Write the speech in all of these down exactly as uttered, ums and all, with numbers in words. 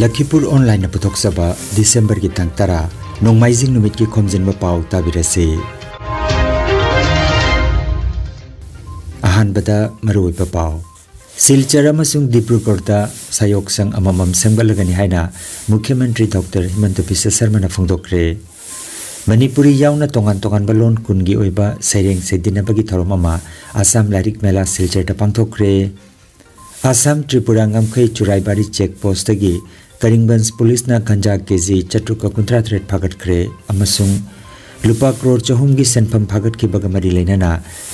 ꯂꯈꯤꯄꯨꯔ ꯑꯣꯟꯂꯥꯏꯟꯅ ꯄꯨꯊꯣꯛꯆꯕ ꯗꯤꯁꯦꯝꯕꯔꯒꯤ ꯇꯥꯡ ꯇꯔꯥ, ꯅꯣꯡꯃꯥꯏꯖꯤꯡ ꯅꯨꯃꯤꯠꯀꯤ ꯈꯣꯝꯖꯤꯟꯕ ꯄꯥꯎ ꯇꯥꯕꯤꯔꯁꯤ꯫ ꯑꯍꯥꯟꯕꯗ ꯃꯔꯨꯑꯣꯏꯕ ꯄꯥꯎ꯫ ꯁꯤꯜꯆꯔ ꯑꯃꯁꯨꯡ ꯗꯤꯕ꯭ꯔꯨꯒꯔꯗ ꯁꯥꯌꯣꯛꯁꯪ ꯑꯃꯃꯝ ꯁꯦꯝꯒꯠꯂꯒꯅꯤ ꯍꯥꯏꯅ ꯃꯨꯈ꯭ꯌ ꯃꯟꯇ꯭ꯔꯤ ꯗꯣꯛꯇꯔ ꯍꯤꯃꯟꯇ ꯕꯤꯁ꯭ꯋ ꯁꯔꯃꯅ ꯐꯣꯡꯗꯣꯛꯈ꯭ꯔꯦ꯫ ꯃꯅꯤꯄꯨꯔꯤ ꯌꯥꯎꯅ ꯇꯣꯉꯥꯟ ꯇꯣꯉꯥꯟꯕ ꯂꯣꯟ ꯀꯨꯟꯒꯤ ꯑꯣꯏꯕ ꯁꯩꯔꯦꯡ ꯁꯩꯗꯤꯟꯅꯕꯒꯤ ꯊꯧꯔꯝ ꯑꯃ ꯑꯁꯥꯝ ꯂꯥꯏꯔꯤꯛ ꯃꯦꯂꯥ ꯁꯤꯜꯆꯔꯗ ꯄꯥꯡꯊꯣꯛꯈ꯭ꯔꯦ꯫ ꯑꯁꯥꯝ ꯇ꯭ꯔꯤꯄꯨꯔꯥ ꯉꯝꯈꯩ ꯆꯨꯔꯥꯏꯕꯥꯔꯤ ꯆꯦꯛ ꯄꯣꯁꯇꯒꯤ ꯀꯔꯤꯡꯒꯟꯖ ꯄꯨꯂꯤꯁꯅ ꯒꯟꯖꯥ ꯀꯦꯖꯤ ꯆꯥꯇ꯭ꯔꯨꯛꯀ ꯀꯨꯟꯊ꯭ꯔꯥ ꯇꯔꯦꯠ ꯐꯥꯒꯠꯈ꯭ꯔꯦ ꯑꯃꯁꯨꯡ ꯂꯨꯄꯥ ꯀ꯭ꯔꯣꯔ ꯆꯍꯨꯝꯒꯤ ꯁꯦꯟꯐꯝ ꯐꯥꯒꯠꯈꯤꯕꯒ ꯃꯔꯤ ꯂꯩꯅꯅ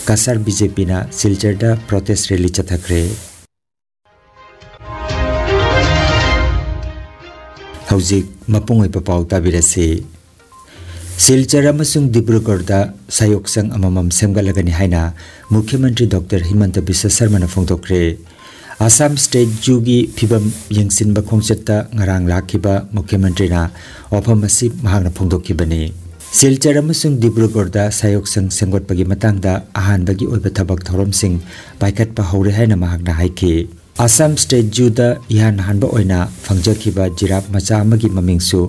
ꯀꯁꯥꯔ ꯕꯤ ꯖꯦ ꯄꯤꯅ ꯁꯤꯜꯆꯔꯗ ꯄ꯭ꯔꯣꯇꯦꯁ ꯔꯦꯂꯤ ꯆꯠꯊꯈ꯭ꯔꯦ꯫ ꯍꯧꯖꯤꯛ ꯃꯄꯨꯡ ꯑꯣꯏꯕ ꯄꯥꯎ ꯇꯥꯕꯤꯔꯁꯤ꯫ ꯁꯤꯜꯆꯔ ꯑꯃꯁꯨꯡ ꯗꯤꯕ꯭ꯔꯨꯒꯔꯗ ꯁꯥꯌꯣꯛꯁꯪ ꯑꯃꯃꯝ ꯁꯦꯝꯒꯠꯂꯒꯅꯤ ꯍꯥꯏꯅ ꯃꯨꯈ꯭ꯌ ꯃꯟꯇ꯭ꯔꯤ ꯗꯣꯛꯇꯔ ꯍꯤꯃꯟꯇ ꯕꯤꯁ꯭ꯋ ꯁꯔꯃꯅ ꯐꯣꯡꯗꯣꯛꯈ꯭ꯔꯦ꯫ ꯑꯁꯥꯝ ꯁ꯭ꯇꯦꯠ ꯖꯨꯒꯤ ꯐꯤꯕꯝ ꯌꯦꯡꯁꯤꯟꯕ ꯈꯣꯡꯆꯠꯇ ꯉꯔꯥꯡ ꯂꯥꯛꯈꯤꯕ ꯃꯨꯈ꯭ꯌ ꯃꯟꯇ꯭ꯔꯤꯅ ꯋꯥꯐꯝ ꯑꯁꯤ ꯃꯍꯥꯛꯅ ꯐꯣꯡꯗꯣꯛꯈꯤꯕꯅꯤ꯫ ꯁꯤꯜꯆꯔ ꯑꯃꯁꯨꯡ ꯗꯤꯕ꯭ꯔꯨꯒꯔꯗ ꯁꯥꯌꯣꯛꯁꯪ ꯁꯦꯝꯒꯠꯄꯒꯤ ꯃꯇꯥꯡꯗ ꯑꯍꯥꯟꯕꯒꯤ ꯑꯣꯏꯕ ꯊꯕꯛ ꯊꯧꯔꯝꯁꯤꯡ ꯄꯥꯏꯈꯠꯄ ꯍꯧꯔꯦ ꯍꯥꯏꯅ ꯃꯍꯥꯛꯅ ꯍꯥꯏꯈꯤ꯫ ꯑꯁꯥꯝ ꯁ꯭ꯇꯦꯠ ꯖꯨꯗ ꯏꯍꯥꯟ ꯍꯥꯟꯕ ꯑꯣꯏꯅ ꯐꯪꯖꯈꯤꯕ ꯖꯤꯔꯥꯐ ꯃꯆꯥ ꯑꯃꯒꯤ ꯃꯃꯤꯡꯁꯨ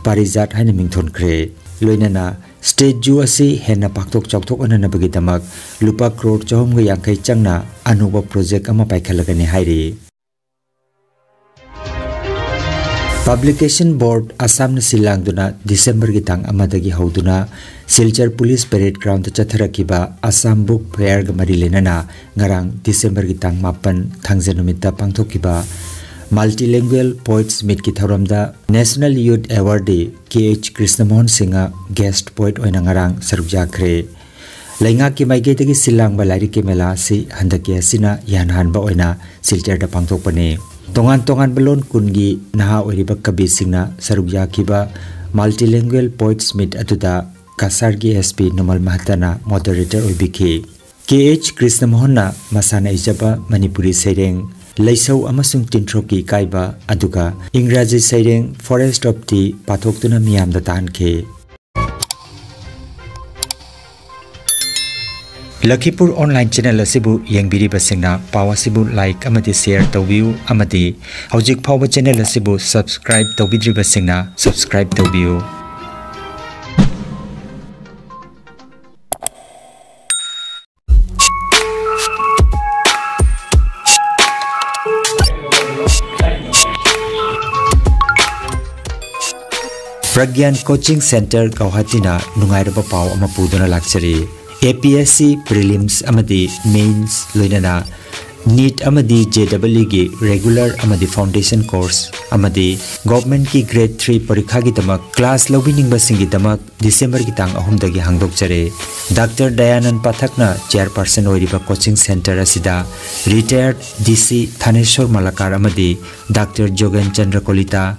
ꯄꯥꯔꯤꯖꯥꯠ ꯍꯥꯏꯅ ꯃꯤꯡꯊꯣꯟꯈ꯭ꯔꯦ꯫ ꯂꯣꯏꯅꯅ ꯁ꯭ꯇꯦꯠ ꯖꯨ ꯑꯁꯤ ꯍꯦꯟꯅ ꯄꯥꯛꯊꯣꯛ ꯆꯥꯎꯊꯣꯛꯍꯟꯅꯕꯒꯤꯗꯃꯛ ꯂꯨꯄꯥ ꯀ꯭ꯔꯣꯔ ꯆꯍꯨꯝꯒ ꯌꯥꯡꯈꯩ ꯆꯪꯅ ꯑꯅꯧꯕ ꯄ꯭ꯔꯣꯖꯦꯛ ꯑꯃ ꯄꯥꯏꯈꯠꯂꯒꯅꯤ ꯍꯥꯏꯔꯤ꯫ ꯄꯕ꯭ꯂꯤꯀꯦꯁꯟ ꯕꯣꯔꯗ ꯑꯁꯥꯝꯅ ꯁꯤꯜ ꯂꯥꯡꯗꯨꯅ ꯗꯤꯁꯦꯝꯕꯔꯒꯤ ꯇꯥꯡ ꯑꯃꯗꯒꯤ ꯍꯧꯗꯨꯅ ꯁꯤꯜꯆꯔ ꯄꯨꯂꯤꯁ ꯄꯦꯔꯦꯗ ꯒ꯭ꯔꯥꯎꯟꯗ ꯆꯠꯊꯔꯛꯈꯤꯕ ꯑꯁꯥꯝ ꯕꯨꯛ ꯐꯦꯌꯔꯒ ꯃꯔꯤ ꯂꯩꯅꯅ ꯉꯔꯥꯡ ꯗꯤꯁꯦꯝꯕꯔꯒꯤ ꯇꯥꯡ ꯃꯥꯄꯟ ꯊꯥꯡꯖ ꯅꯨꯃꯤꯠꯇ ꯄꯥꯡꯊꯣꯛꯈꯤꯕ ꯃꯜꯇꯤꯂꯦꯡꯒꯨꯋꯦꯜ ꯄꯣꯏꯠꯁ ꯃꯤꯠꯀꯤ ꯊꯧꯔꯝꯗ ꯅꯦꯁꯅꯦꯜ ꯌꯨꯊ ꯑꯦꯋꯥꯔꯗꯤ ꯀꯦ ꯑꯩꯆ ꯀ꯭ꯔꯤꯁꯅꯃꯣꯍꯟ ꯁꯤꯡꯍ ꯒꯦꯁ꯭ꯠ ꯄꯣꯏꯠ ꯑꯣꯏꯅ ꯉꯔꯥꯡ ꯁꯔꯨꯛ ꯌꯥꯈ꯭ꯔꯦ꯫ ꯂꯩꯉꯥꯛꯀꯤ ꯃꯥꯏꯀꯩꯗꯒꯤ ꯁꯤꯜ ꯂꯥꯡꯕ ꯂꯥꯏꯔꯤꯛꯀꯤ ꯃꯦꯂꯥ ꯑꯁꯤ ꯍꯟꯗꯛꯀꯤ ꯑꯁꯤꯅ ꯏꯍꯥꯟ ꯍꯥꯟꯕ ꯑꯣꯏꯅ ꯁꯤꯜꯆꯔꯗ ꯄꯥꯡꯊꯣꯛꯄꯅꯤ꯫ ꯇꯣꯉꯥꯟ ꯇꯣꯉꯥꯟꯕ ꯂꯣꯟ ꯀꯨꯟꯒꯤ ꯅꯍꯥ ꯑꯣꯏꯔꯤꯕ ꯀꯕꯤꯁꯤꯡꯅ ꯁꯔꯨꯛ ꯌꯥꯈꯤꯕ ꯃꯜꯇꯤꯂꯦꯡꯒꯨꯋꯦꯜ ꯄꯣꯏꯠꯁ ꯃꯤꯠ ꯑꯗꯨꯗ ꯀꯁꯥꯔꯒꯤ ꯑꯦꯁ ꯄꯤ ꯅꯨꯃꯜ ꯃꯍꯇꯅ ꯃꯣꯗꯔꯦꯇꯔ ꯑꯣꯏꯕꯤꯈꯤ꯫ ꯀꯦ ꯑꯩꯆ ꯀ꯭ꯔꯤꯁꯅꯃꯣꯍꯟꯅ ꯃꯁꯥꯅ ꯏꯖꯕ ꯃꯅꯤꯄꯨꯔꯤ ꯁꯩꯔꯦꯡ ꯂꯩꯁꯧ ꯑꯃꯁꯨꯡ ꯇꯤꯟꯊ꯭ꯔꯣꯛꯀꯤ ꯏꯀꯥꯏꯕ, ꯑꯗꯨꯒ ꯏꯪꯒ꯭ꯔꯥꯖꯤ ꯁꯩꯔꯦꯡ ꯐꯣꯔꯦꯁ꯭ꯠ ꯑꯣꯐ ꯇꯤ ꯄꯥꯊꯣꯛꯇꯨꯅ ꯃꯤꯌꯥꯝꯗ ꯇꯥꯍꯟꯈꯤ꯫ ꯂꯈꯤꯄꯨꯔ online channel ꯑꯁꯤꯕꯨ ꯌꯦꯡꯕꯤꯔꯤꯕꯁꯤꯡꯅ ꯄꯥꯎ ꯑꯁꯤꯕꯨ like ꯑꯃꯗꯤ share ꯇꯧꯕꯤꯌꯨ, ꯑꯃꯗꯤ ꯍꯧꯖꯤꯛ ꯐꯥꯎꯕ channel ꯑꯁꯤꯕꯨ subscribe ꯇꯧꯕꯤꯗ꯭ꯔꯤꯕꯁꯤꯡꯅ subscribe ꯇꯧꯕꯤꯌꯨ꯫ ꯄ꯭ꯔꯒ꯭ꯌꯥꯟ Coaching Centre ꯒꯧꯍꯥꯇꯤꯅ ꯅꯨꯡꯉꯥꯏꯔꯕ ꯄꯥꯎ ꯑꯃ ꯄꯨꯗꯨꯅ ꯂꯥꯛꯆꯔꯤ꯫ A P S C prelims ꯑꯃꯗꯤ mains, ꯂꯣꯏꯅꯅ NEET ꯑꯃꯗꯤ J E E ꯒꯤ regular ꯑꯃꯗꯤ foundation course, ꯑꯃꯗꯤ government ꯀꯤ grade three ꯄꯔꯤꯈꯥꯒꯤꯗꯃꯛ class ꯂꯧꯕꯤꯅꯤꯡꯕꯁꯤꯡꯒꯤꯗꯃꯛ December ꯒꯤ ꯇꯥꯡ ꯑꯍꯨꯝꯗꯒꯤ ꯍꯥꯡꯗꯣꯛꯆꯔꯦ꯫ ꯗꯥꯛꯇꯔ ꯗꯌꯥꯅꯟ ꯄꯥꯊꯛꯅ chairperson ꯑꯣꯏꯔꯤꯕ coaching centre ꯑꯁꯤꯗ retired D C Thaneswar Malakar ꯑꯃꯗꯤ doctor Jogen Chandra Kalita,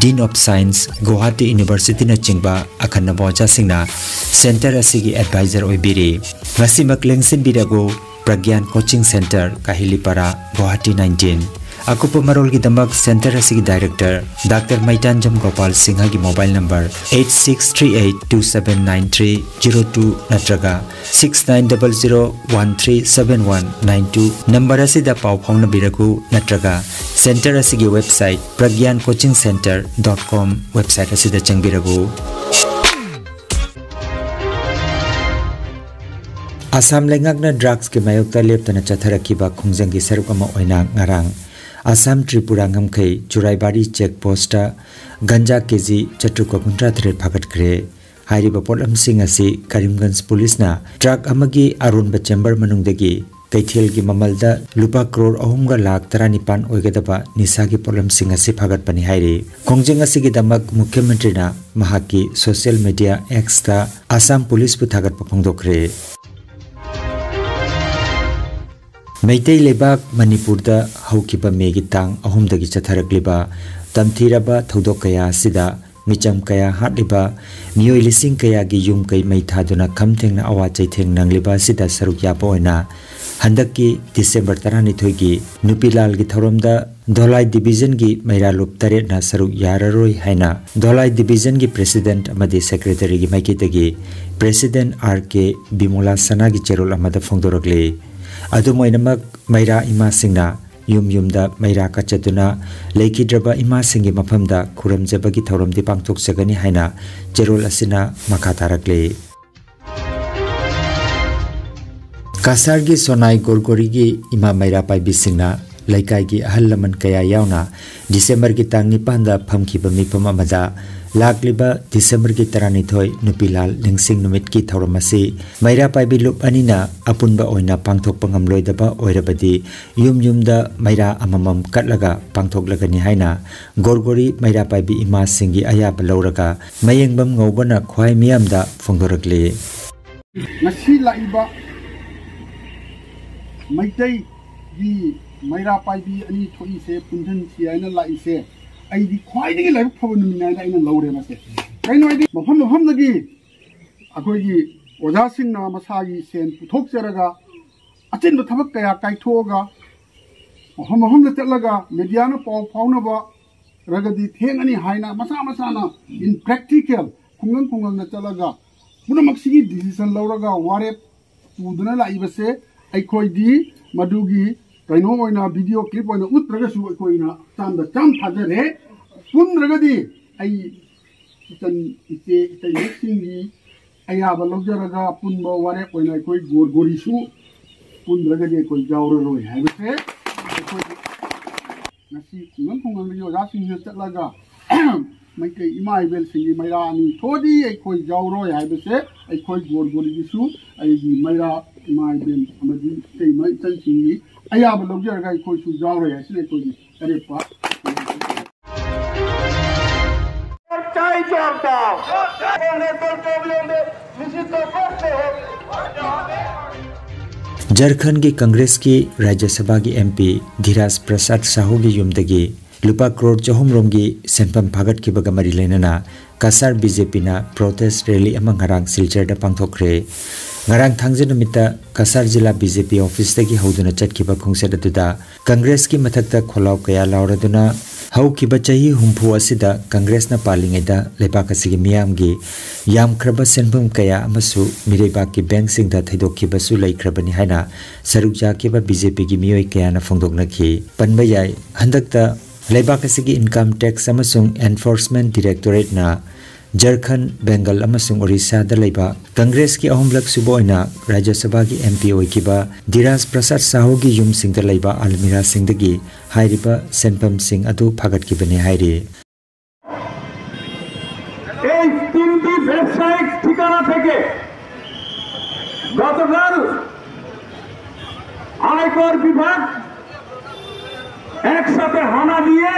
Dean of Science, Guwahati University ꯅꯆꯤꯡꯕ ꯑꯈꯟꯅꯕ ꯑꯣꯖꯥꯁꯤꯡꯅ centre ꯑꯁꯤꯒꯤ advisor ꯑꯣꯏꯕꯤꯔꯤ꯫ ꯉꯁꯤꯃꯛ ꯂꯦꯡꯁꯤꯟꯕꯤꯔꯒꯨ, ꯄ꯭ꯔꯒ꯭ꯌꯥꯟ Coaching Centre, ꯀꯥꯍꯤꯂꯤꯄꯥꯔꯥ, ꯒꯨꯋꯥꯍꯥꯇꯤ nineteen꯫ ꯑꯀꯨꯞꯄ ꯃꯔꯣꯜꯒꯤꯗꯃꯛ centre ꯑꯁꯤꯒꯤ director ꯗꯥꯛꯇꯔ ꯃꯩꯇꯥꯟꯖꯝ ꯒꯣꯄꯥꯜ ꯁꯤꯡꯍꯒꯤ mobile number eight six three eight two seven nine three zero two ꯅꯠꯇ꯭ꯔꯒ six nine double zero one three seven one nine two number ꯑꯁꯤꯗ ꯄꯥꯎ ꯐꯥꯎꯅꯕꯤꯔꯛꯎ, ꯅꯠꯇ꯭ꯔꯒ centre ꯑꯁꯤꯒꯤ website pragyan coaching centre dot com website ꯑꯁꯤꯗ ꯆꯪꯕꯤꯔꯛꯎ꯫ ꯑꯁꯥꯝ ꯂꯩꯉꯥꯛꯅ drugs ꯀꯤ ꯃꯥꯌꯣꯛꯇ ꯂꯦꯞꯇꯅ ꯆꯠꯊꯔꯛꯈꯤꯕ ꯈꯣꯡꯖꯪꯒꯤ ꯁꯔꯨꯛ ꯑꯃ ꯑꯣꯏꯅ ꯉꯔꯥꯡ ꯑꯁꯥꯝ ꯇ꯭ꯔꯤꯄꯨꯔꯥ ꯉꯝꯈꯩ ꯆꯨꯔꯥꯏꯕꯥꯔꯤ check post ꯇ ꯒꯟꯖꯥ ꯀꯦꯖꯤ ꯆꯥꯇ꯭ꯔꯨꯛꯀ ꯀꯨꯟꯊ꯭ꯔꯥ ꯇꯔꯦꯠ ꯐꯥꯒꯠꯈ꯭ꯔꯦ꯫ ꯍꯥꯏꯔꯤꯕ ꯄꯣꯠꯂꯝꯁꯤꯡ ꯑꯁꯤ ꯀꯔꯤꯝꯒꯟꯖ ꯄꯨꯂꯤꯁꯅ truck ꯑꯃꯒꯤ ꯑꯔꯣꯟꯕ chamber ꯃꯅꯨꯡꯗꯒꯤ ꯀꯩꯊꯦꯜꯒꯤ ꯃꯃꯜꯗ ꯂꯨꯄꯥ ꯀ꯭ꯔꯣꯔ ꯑꯍꯨꯝꯒ ꯂꯥꯈ ꯇꯔꯥꯅꯤꯄꯥꯟ ꯑꯣꯏꯒꯗꯕ ꯅꯤꯁꯥꯒꯤ ꯄꯣꯠꯂꯝꯁꯤꯡ ꯑꯁꯤ ꯐꯥꯒꯠꯄꯅꯤ ꯍꯥꯏꯔꯤ꯫ ꯈꯣꯡꯖꯪ ꯑꯁꯤꯒꯤꯗꯃꯛ ꯃꯨꯈ꯭ꯌ ꯃꯟꯇ꯭ꯔꯤꯅ ꯃꯍꯥꯛꯀꯤ social media X ꯇ ꯑꯁꯥꯝ ꯄꯨꯂꯤꯁꯄꯨ ꯊꯥꯒꯠꯄ ꯐꯣꯡꯗꯣꯛꯈ꯭ꯔꯦ꯫ ꯃꯩꯇꯩ ꯂꯩꯕꯥꯛ ꯃꯅꯤꯄꯨꯔꯗ ꯍꯧꯈꯤꯕ ꯃꯦꯒꯤ ꯇꯥꯡ ꯑꯍꯨꯝꯗꯒꯤ ꯆꯠꯊꯔꯛꯂꯤꯕ ꯇꯝꯊꯤꯔꯕ ꯊꯧꯗꯣꯛ ꯀꯌꯥ ꯑꯁꯤꯗ ꯃꯤꯆꯝ ꯀꯌꯥ ꯍꯥꯠꯂꯤꯕ, ꯃꯤꯑꯣꯏ ꯂꯤꯁꯤꯡ ꯀꯌꯥꯒꯤ ꯌꯨꯝ ꯀꯩ ꯃꯩ ꯊꯥꯗꯨꯅ ꯈꯝ ꯊꯦꯡꯅ ꯑꯋꯥ ꯆꯩꯊꯦꯡ ꯅꯪꯂꯤꯕ ꯑꯁꯤꯗ ꯁꯔꯨꯛ ꯌꯥꯕ ꯑꯣꯏꯅ ꯍꯟꯗꯛꯀꯤ ꯗꯤꯁꯦꯝꯕꯔ ꯇꯔꯥꯅꯤꯊꯣꯏꯒꯤ ꯅꯨꯄꯤ ꯂꯥꯜꯒꯤ ꯊꯧꯔꯝꯗ ꯙꯣꯂꯥꯏ ꯗꯤꯕꯤꯖꯟꯒꯤ ꯃꯩꯔꯥꯂꯨꯞ ꯇꯔꯦꯠꯅ ꯁꯔꯨꯛ ꯌꯥꯔꯔꯣꯏ ꯍꯥꯏꯅ ꯙꯣꯂꯥꯏ ꯗꯤꯕꯤꯖꯟꯒꯤ ꯄ꯭ꯔꯦꯁꯤꯗꯦꯟꯠ ꯑꯃꯗꯤ ꯁꯦꯀ꯭ꯔꯦꯇꯔꯤꯒꯤ ꯃꯥꯏꯀꯩꯗꯒꯤ ꯄ꯭ꯔꯦꯁꯤꯗꯦꯟꯠ ꯑꯥꯔ ꯀꯦ ꯕꯤꯃꯣꯂꯥ ꯁꯅꯥꯒꯤ ꯆꯦꯔꯣꯜ ꯑꯃꯗ ꯐꯣꯡꯗꯣꯔꯛꯂꯤ꯫ ꯑꯗꯨꯝ ꯑꯣꯏꯅꯃꯛ, ꯃꯩꯔꯥ ꯏꯃꯥꯁꯤꯡꯅ ꯌꯨꯝ ꯌꯨꯝꯗ ꯃꯩꯔꯥ ꯀꯠꯆꯗꯨꯅ ꯂꯩꯈꯤꯗ꯭ꯔꯕ ꯏꯃꯥꯁꯤꯡꯒꯤ ꯃꯐꯝꯗ ꯈꯨꯔꯨꯝꯖꯕꯒꯤ ꯊꯧꯔꯝꯗꯤ ꯄꯥꯡꯊꯣꯛꯆꯒꯅꯤ ꯍꯥꯏꯅ ꯆꯦꯔꯣꯜ ꯑꯁꯤꯅ ꯃꯈꯥ ꯇꯥꯔꯛꯂꯤ꯫ ꯀꯁꯥꯔꯒꯤ ꯁꯣꯅꯥꯏ ꯒꯣꯔꯒꯣꯔꯤꯒꯤ ꯏꯃꯥ ꯃꯩꯔꯥ ꯄꯥꯏꯕꯤꯁꯤꯡꯅ ꯂꯩꯀꯥꯏꯒꯤ ꯑꯍꯜ ꯂꯃꯟ ꯀꯌꯥ ꯌꯥꯎꯅ ꯗꯤꯁꯦꯝꯕꯔꯒꯤ ꯇꯥꯡ ꯅꯤꯄꯥꯟꯗ ꯐꯝꯈꯤꯕ ꯃꯤꯐꯝ ꯑꯃꯗ ꯂꯥꯛꯂꯤꯕ ꯗꯤꯁꯦꯝꯕꯔꯒꯤ ꯇꯔꯥꯅꯤꯊꯣꯏ ꯅꯨꯄꯤ ꯂꯥꯜ ꯅꯤꯡꯁꯤꯡ ꯅꯨꯃꯤꯠꯀꯤ ꯊꯧꯔꯝ ꯑꯁꯤ ꯃꯩꯔꯥ ꯄꯥꯏꯕꯤ ꯂꯨꯞ ꯑꯅꯤꯅ ꯑꯄꯨꯟꯕ ꯑꯣꯏꯅ ꯄꯥꯡꯊꯣꯛꯄ ꯉꯝꯂꯣꯏꯗꯕ ꯑꯣꯏꯔꯕꯗꯤ ꯌꯨꯝ ꯌꯨꯝꯗ ꯃꯩꯔꯥ ꯑꯃꯃꯝ ꯀꯠꯂꯒ ꯄꯥꯡꯊꯣꯛꯂꯒꯅꯤ ꯍꯥꯏꯅ ꯒꯣꯔꯒꯣꯔꯤ ꯃꯩꯔꯥ ꯄꯥꯏꯕꯤ ꯏꯃꯥꯁꯤꯡꯒꯤ ꯑꯌꯥꯕ ꯂꯧꯔꯒ ꯃꯌꯦꯡꯕꯝ ꯉꯧꯕꯅ ꯈ꯭ꯋꯥꯏ ꯃꯤꯌꯥꯝꯗ ꯐꯣꯡꯗꯣꯔꯛꯂꯤ꯫ ꯉꯁꯤ ꯂꯥꯛꯏꯕ ꯃꯩꯇꯩꯒꯤ ꯃꯩꯔꯥ ꯄꯥꯏꯕꯤ ꯑꯅꯤ ꯊꯣꯛꯏꯁꯦ, ꯄꯨꯟꯁꯤꯟꯁꯤ ꯍꯥꯏꯅ ꯂꯥꯛꯏꯁꯦ, ꯑꯩꯗꯤ ꯈ꯭ꯋꯥꯏꯗꯒꯤ ꯂꯥꯏꯕꯛ ꯐꯕ ꯅꯨꯃꯤꯠꯅꯤ ꯍꯥꯏꯅ ꯑꯩꯅ ꯂꯧꯔꯦ꯫ ꯃꯁꯦ ꯀꯩꯅꯣ ꯍꯥꯏꯗꯤ, ꯃꯐꯝ ꯃꯐꯝꯗꯒꯤ ꯑꯩꯈꯣꯏꯒꯤ ꯑꯣꯖꯥꯁꯤꯡꯅ ꯃꯁꯥꯒꯤ ꯁꯦꯟ ꯄꯨꯊꯣꯛꯆꯔꯒ, ꯑꯆꯤꯟꯕ ꯊꯕꯛ ꯀꯌꯥ ꯀꯥꯏꯊꯣꯛꯑꯒ, ꯃꯐꯝ ꯃꯐꯝꯗ ꯆꯠꯂꯒ ꯃꯦꯗꯤꯌꯥꯅ ꯄꯥꯎ ꯐꯥꯎꯅꯕ ꯔꯒꯗꯤ ꯊꯦꯡꯉꯅꯤ ꯍꯥꯏꯅ ꯃꯁꯥ ꯃꯁꯥꯅ in practical ꯈꯨꯡꯒꯪ ꯈꯨꯡꯒꯪꯗ ꯆꯠꯂꯒ ꯄꯨꯝꯅꯃꯛꯁꯤꯒꯤ decision ꯂꯧꯔꯒ ꯋꯥꯔꯦꯞ ꯄꯨꯗꯨꯅ ꯂꯥꯛꯏꯕꯁꯦ, ꯑꯩꯈꯣꯏꯗꯤ ꯃꯗꯨꯒꯤ ꯀꯩꯅꯣ ꯑꯣꯏꯅ video clip ꯑꯣꯏꯅ ꯎꯠꯇ꯭ꯔꯒꯁꯨ ꯑꯩꯈꯣꯏꯅ ꯆꯥꯝꯗ ꯆꯥꯝ ꯊꯥꯖꯔꯦ꯫ ꯄꯨꯟꯗ꯭ꯔꯒꯗꯤ ꯑꯩ ꯏꯆꯟ, ꯏꯆꯦ, ꯏꯇꯩꯃꯁꯤꯡꯒꯤ ꯑꯌꯥꯕ ꯂꯧꯖꯔꯒ ꯑꯄꯨꯟꯕ ꯋꯥꯔꯦꯞ ꯑꯣꯏꯅ ꯑꯩꯈꯣꯏ ꯒꯣꯔꯒꯣꯔꯤꯁꯨ ꯄꯨꯟꯗ꯭ꯔꯒꯗꯤ ꯑꯩꯈꯣꯏ ꯌꯥꯎꯔꯔꯣꯏ ꯍꯥꯏꯕꯁꯦ ꯑꯩꯈꯣꯏ ꯉꯁꯤ ꯈꯨꯡꯒꯪ ꯈꯨꯡꯒꯪꯗꯒꯤ ꯑꯣꯖꯥꯁꯤꯡꯁꯤꯗ ꯆꯠꯂꯒ ꯃꯩꯇꯩ ꯏꯃꯥ ꯏꯕꯦꯜꯁꯤꯡꯒꯤ ꯃꯩꯔꯥ ꯑꯅꯤ ꯊꯣꯛꯑꯗꯤ ꯑꯩꯈꯣꯏ ꯌꯥꯎꯔꯣꯏ ꯍꯥꯏꯕꯁꯦ ꯑꯩꯈꯣꯏ ꯒꯣꯔꯒꯣꯔꯤꯒꯤꯁꯨ ꯑꯩꯒꯤ ꯃꯩꯔꯥ ꯏꯃꯥ ꯏꯕꯦꯜ ꯑꯃꯗꯤ ꯏꯇꯩꯃ ꯏꯆꯟꯁꯤꯡꯒꯤ ꯑꯌꯥꯕ ꯂꯧꯖꯔꯒ ꯑꯩꯈꯣꯏꯁꯨ ꯌꯥꯎꯔꯣꯏ ꯍꯥꯏꯁꯤꯅ ꯑꯩꯈꯣꯏꯒꯤ ꯑꯔꯦꯞꯄ चाय चाहता कांग्रेस और केवीएम में निश्चित तौर पर से हो। ꯖꯔꯈꯟꯒꯤ ꯀꯪꯒ꯭ꯔꯦꯁꯀꯤ ꯔꯥꯖ꯭ꯌ ꯁꯚꯥꯒꯤ ꯑꯦꯝ ꯄꯤ ꯙꯤꯔꯥꯖ ꯄ꯭ꯔꯁꯥꯗ ꯁꯥꯍꯨꯒꯤ ꯌꯨꯝꯗꯒꯤ ꯂꯨꯄꯥ ꯀ꯭ꯔꯣꯔ ꯆꯍꯨꯝ ꯔꯣꯝꯒꯤ ꯁꯦꯟꯐꯝ ꯐꯥꯒꯠꯈꯤꯕꯒ ꯃꯔꯤ ꯂꯩꯅꯅ ꯀꯁꯥꯔ ꯕꯤ ꯖꯦ ꯄꯤꯅ ꯄ꯭ꯔꯣꯇꯦꯁ ꯔꯦꯂꯤ ꯑꯃ ꯉꯔꯥꯡ ꯁꯤꯜꯆꯔꯗ ꯄꯥꯡꯊꯣꯛꯈ꯭ꯔꯦ꯫ ꯉꯔꯥꯡ ꯊꯥꯡꯖ ꯅꯨꯃꯤꯠꯇ Cachar Zila B J P ꯑꯣꯐꯤꯁꯇꯒꯤ ꯍꯧꯗꯨꯅ ꯆꯠꯈꯤꯕ ꯈꯣꯡꯆꯠ ꯑꯗꯨꯗ ꯀꯪꯒ꯭ꯔꯦꯁꯀꯤ ꯃꯊꯛꯇ ꯈꯣꯜꯂꯥꯎ ꯀꯌꯥ ꯂꯥꯎꯔꯗꯨꯅ ꯍꯧꯈꯤꯕ ꯆꯍꯤ ꯍꯨꯝꯐꯨ ꯑꯁꯤꯗ ꯀꯪꯒ꯭ꯔꯦꯁꯅ ꯄꯥꯜꯂꯤꯉꯩꯗ ꯂꯩꯕꯥꯛ ꯑꯁꯤꯒꯤ ꯃꯤꯌꯥꯝꯒꯤ ꯌꯥꯝꯈ꯭ꯔꯕ ꯁꯦꯟꯐꯝ ꯀꯌꯥ ꯑꯃꯁꯨ ꯃꯤꯔꯩꯕꯥꯛꯀꯤ ꯕꯦꯡꯛꯁꯤꯡꯗ ꯊꯩꯗꯣꯛꯈꯤꯕꯁꯨ ꯂꯩꯈ꯭ꯔꯕꯅꯤ ꯍꯥꯏꯅ ꯁꯔꯨꯛ ꯌꯥꯈꯤꯕ ꯕꯤ ꯖꯦ ꯄꯤꯒꯤ ꯃꯤꯑꯣꯏ ꯀꯌꯥꯅ ꯐꯣꯡꯗꯣꯛꯅꯈꯤ꯫ ꯄꯟꯕ ꯌꯥꯏ, ꯍꯟꯗꯛꯇ ꯂꯩꯕꯥꯛ ꯑꯁꯤꯒꯤ ꯏꯟꯀꯝ ꯇꯦꯛꯁ ꯑꯃꯁꯨꯡ ꯑꯦꯟꯐꯣꯔꯁꯃꯦꯟꯠ ꯗꯤꯔꯦꯛꯇꯣꯔꯦꯠꯅ ꯖꯔꯈꯟ, ꯕꯦꯡꯒꯜ ꯑꯃꯁꯨꯡ ꯑꯣꯔꯤꯁꯥꯗ ꯂꯩꯕ ꯀꯪꯒ꯭ꯔꯦꯁꯀꯤ ꯑꯍꯨꯝꯂꯛ ꯁꯨꯕ ꯑꯣꯏꯅ ꯔꯥꯖ꯭ꯌ ꯁꯚꯥꯒꯤ ꯑꯦꯝ ꯄꯤ ꯑꯣꯏꯈꯤꯕ ꯙꯤꯔꯥꯖ ꯄ꯭ꯔꯁꯥꯗ ꯁꯥꯍꯨꯒꯤ ꯌꯨꯝꯁꯤꯡꯗ ꯂꯩꯕ ꯑꯜꯃꯤꯔꯥꯁꯤꯡꯗꯒꯤ ꯍꯥꯏꯔꯤꯕ ꯁꯦꯟꯐꯝꯁꯤꯡ ꯑꯗꯨ ꯐꯥꯒꯠꯈꯤꯕꯅꯤ ꯍꯥꯏꯔꯤ꯫ এই তিনটি ব্যবসায়িক ঠিকানা থেকে গতকাল আয়কর বিভাগ একসাথে হানা দিয়ে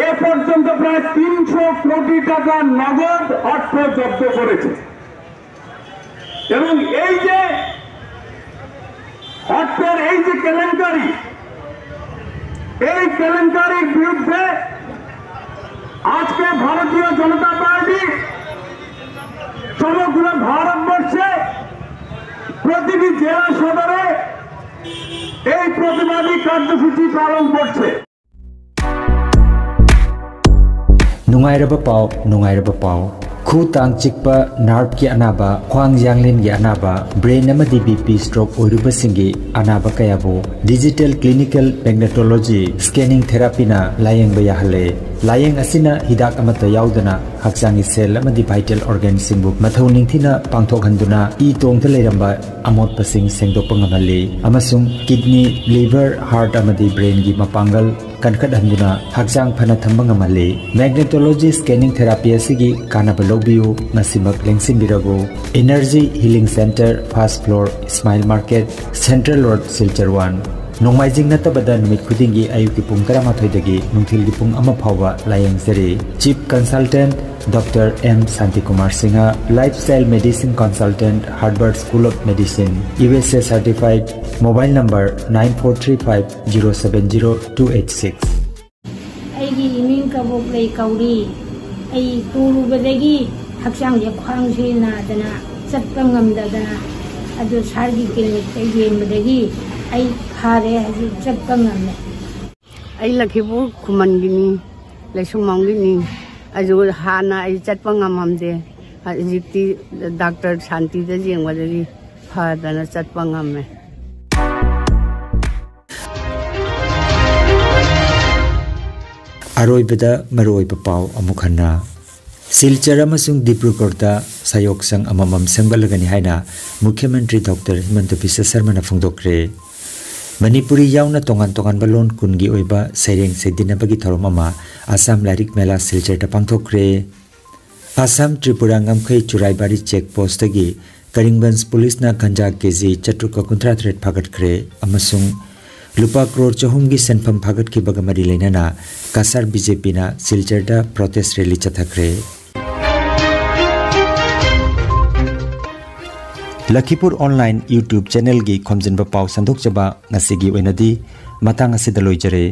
এ পর্যন্ত প্রায় তিনশো কোটি টাকা নগদ অর্থ জব্দ করেছে। এবং এই যে অর্থের এই যে কেলেঙ্কারি, এই কেলেঙ্কারির বিরুদ্ধে আজকে ভারতীয় জনতা পার্টি সমগ্র ভারতবর্ষে প্রতিটি জেলা সদরে এই প্রতিবাদী কার্যসূচি পালন করছে। ꯅꯨꯡꯉꯥꯏꯔꯕ ꯄꯥꯎ, ꯅꯨꯡꯉꯥꯏꯔꯕ ꯄꯥꯎ꯫ ꯈꯨ ꯇꯥꯡ ꯆꯤꯛꯄ, ꯅꯥꯔꯚꯀꯤ ꯑꯅꯥꯕ, ꯈ꯭ꯋꯥꯡ ꯌꯥꯡꯂꯦꯟꯒꯤ ꯑꯅꯥꯕ, ꯕ꯭ꯔꯦꯟ ꯑꯃꯗꯤ ꯕꯤ ꯄꯤ ꯁ꯭ꯇ꯭ꯔꯣꯛ ꯑꯣꯏꯔꯨꯕꯁꯤꯡꯒꯤ ꯑꯅꯥꯕ ꯀꯌꯥꯕꯨ ꯗꯤꯖꯤꯇꯦꯜ ꯀ꯭ꯂꯤꯅꯤꯀꯦꯜ ꯃꯦꯒꯅꯦꯇꯣꯂꯣꯖꯤ ꯁ꯭ꯀꯦꯅꯤꯡ ꯊꯦꯔꯥꯄꯤꯅ ꯂꯥꯌꯦꯡꯕ ꯌꯥꯍꯜꯂꯦ꯫ ꯂꯥꯌꯦꯡ ꯑꯁꯤꯅ ꯍꯤꯗꯥꯛ ꯑꯃꯠꯇ ꯌꯥꯎꯗꯅ ꯍꯛꯆꯥꯡꯒꯤ ꯁꯦꯜ ꯑꯃꯗꯤ ꯚꯥꯏꯇꯦꯜ ꯑꯣꯔꯒꯥꯟꯁꯤꯡꯕꯨ ꯃꯊꯧ ꯅꯤꯡꯊꯤꯅ ꯄꯥꯡꯊꯣꯛꯍꯟꯗꯨꯅ ꯏ ꯇꯣꯡꯗ ꯂꯩꯔꯝꯕ ꯑꯃꯣꯠꯄꯁꯤꯡ ꯁꯦꯡꯗꯣꯛꯄ ꯉꯝꯍꯜꯂꯤ ꯑꯃꯁꯨꯡ ꯀꯤꯗꯅꯤ, ꯂꯤꯚꯔ, ꯍꯥꯔꯠ ꯑꯃꯗꯤ ꯕ꯭ꯔꯦꯟꯒꯤ ꯃꯄꯥꯡꯒꯜ ꯀꯟꯈꯠꯍꯟꯗꯨꯅ ꯍꯛꯆꯥꯡ ꯐꯅ ꯊꯝꯕ ꯉꯝꯍꯜꯂꯤ꯫ ꯃꯦꯒꯅꯦꯇꯣꯂꯣꯖꯤ ꯁ꯭ꯀꯦꯅꯤꯡ ꯊꯦꯔꯥꯄꯤ ꯑꯁꯤꯒꯤ ꯀꯥꯟꯅꯕ ꯂꯧꯕꯤꯌꯨ, ꯉꯁꯤꯃꯛ ꯂꯦꯡꯁꯤꯟꯕꯤꯔꯕꯨ꯫ Energy healing centre, first floor, Ismail market, central road, Silchar one. ꯅꯣꯡꯃꯥꯏꯖꯤꯡ ꯅꯠꯇꯕꯗ ꯅꯨꯃꯤꯠ ꯈꯨꯗꯤꯡꯒꯤ ꯑꯌꯨꯛꯀꯤ ꯄꯨꯡ ꯇꯔꯥꯃꯥꯊꯣꯏꯗꯒꯤ ꯅꯨꯡꯊꯤꯜꯒꯤ ꯄꯨꯡ ꯑꯃ ꯐꯥꯎꯕ ꯂꯥꯌꯦꯡꯖꯔꯤ꯫ Chief consultant doctor M Shantikumar Singh, lifestyle medicine consultant, Harvard school of medicine, U S A certified, mobile number nine four three five zero seven zero two eight six. ꯂꯩ ꯀꯧꯔꯤ꯫ ꯑꯩ ꯇꯨꯔꯨꯕꯗꯒꯤ ꯍꯛꯆꯥꯡꯁꯦ, ꯈ꯭ꯋꯥꯡꯁꯦ ꯅꯥꯗꯅ ꯆꯠꯄ ꯉꯝꯗꯗꯅ, ꯑꯗꯨ ꯁꯥꯔꯒꯤ ꯀ꯭ꯂꯤꯅꯤꯛꯇ ꯌꯦꯡꯕꯗꯒꯤ ꯑꯩ ꯐꯔꯦ, ꯍꯧꯖꯤꯛ ꯆꯠꯄ ꯉꯝꯃꯦ꯫ ꯑꯩ ꯂꯈꯤꯄꯨꯔ ꯈꯨꯃꯟꯒꯤꯅꯤ, ꯂꯩꯁꯨꯡꯕꯝꯒꯤꯅꯤ꯫ ꯑꯗꯨ ꯍꯥꯟꯅ ꯑꯩ ꯆꯠꯄ ꯉꯝꯃꯝꯗꯦ꯫ ꯍꯧꯖꯤꯛꯇꯤ ꯗꯥꯛꯇꯔ ꯁꯥꯟꯇꯤꯗ ꯌꯦꯡꯕꯗꯒꯤ ꯐꯗꯅ ꯆꯠꯄ ꯉꯝꯃꯦ꯫ ꯑꯔꯣꯏꯕꯗ ꯃꯔꯨꯑꯣꯏꯕ ꯄꯥꯎ ꯑꯃꯨꯛ ꯍꯟꯅ꯫ ꯁꯤꯜꯆꯔ ꯑꯃꯁꯨꯡ ꯗꯤꯕ꯭ꯔꯨꯒꯔꯗ ꯁꯥꯌꯣꯛꯁꯪ ꯑꯃꯃꯝ ꯁꯦꯝꯒꯠꯂꯒꯅꯤ ꯍꯥꯏꯅ ꯃꯨꯈ꯭ꯌ ꯃꯟꯇ꯭ꯔꯤ ꯗꯣꯛꯇꯔ ꯍꯤꯃꯟꯇ ꯕꯤꯁ꯭ꯋ ꯁꯔꯃꯅ ꯐꯣꯡꯗꯣꯛꯈ꯭ꯔꯦ꯫ ꯃꯅꯤꯄꯨꯔꯤ ꯌꯥꯎꯅ ꯇꯣꯉꯥꯟ ꯇꯣꯉꯥꯟꯕ ꯂꯣꯟ ꯀꯨꯟꯒꯤ ꯑꯣꯏꯕ ꯁꯩꯔꯦꯡ ꯁꯩꯗꯤꯟꯅꯕꯒꯤ ꯊꯧꯔꯝ ꯑꯃ ꯑꯁꯥꯝ ꯂꯥꯏꯔꯤꯛ ꯃꯦꯂꯥ ꯁꯤꯜꯆꯔꯗ ꯄꯥꯡꯊꯣꯛꯈ꯭ꯔꯦ꯫ ꯑꯁꯥꯝ ꯇ꯭ꯔꯤꯄꯨꯔꯥ ꯉꯝꯈꯩ ꯆꯨꯔꯥꯏꯕꯥꯔꯤ ꯆꯦꯛ ꯄꯣꯁꯇꯒꯤ ꯀꯔꯤꯡꯒꯟꯖ ꯄꯨꯂꯤꯁꯅ ꯒꯟꯖꯥ ꯀꯦꯖꯤ ꯆꯥꯇ꯭ꯔꯨꯛꯀ ꯀꯨꯟꯊ꯭ꯔꯥ ꯇꯔꯦꯠ ꯐꯥꯒꯠꯈ꯭ꯔꯦ ꯑꯃꯁꯨꯡ ꯂꯨꯄꯥ ꯀ꯭ꯔꯣꯔ ꯆꯍꯨꯝꯒꯤ ꯁꯦꯟꯐꯝ ꯐꯥꯒꯠꯈꯤꯕꯒ ꯃꯔꯤ ꯂꯩꯅꯅ ꯀꯁꯥꯔ ꯕꯤꯖꯦꯄꯤꯅ ꯁꯤꯜꯆꯔꯗ ꯄ꯭ꯔꯣꯇꯦꯁ ꯔꯦꯂꯤ ꯆꯠꯊꯈ꯭ꯔꯦ꯫ ꯂꯈꯤꯄꯨꯔ ꯑꯣꯟꯂꯥꯏꯟ YouTube ꯆꯦꯅꯦꯜꯒꯤ ꯈꯣꯝꯖꯤꯟꯕ ꯄꯥꯎ ꯁꯟꯗꯣꯛꯆꯕ ꯉꯁꯤꯒꯤ ꯑꯣꯏꯅꯗꯤ ꯃꯇꯥꯡ ꯑꯁꯤꯗ ꯂꯣꯏꯖꯔꯦ꯫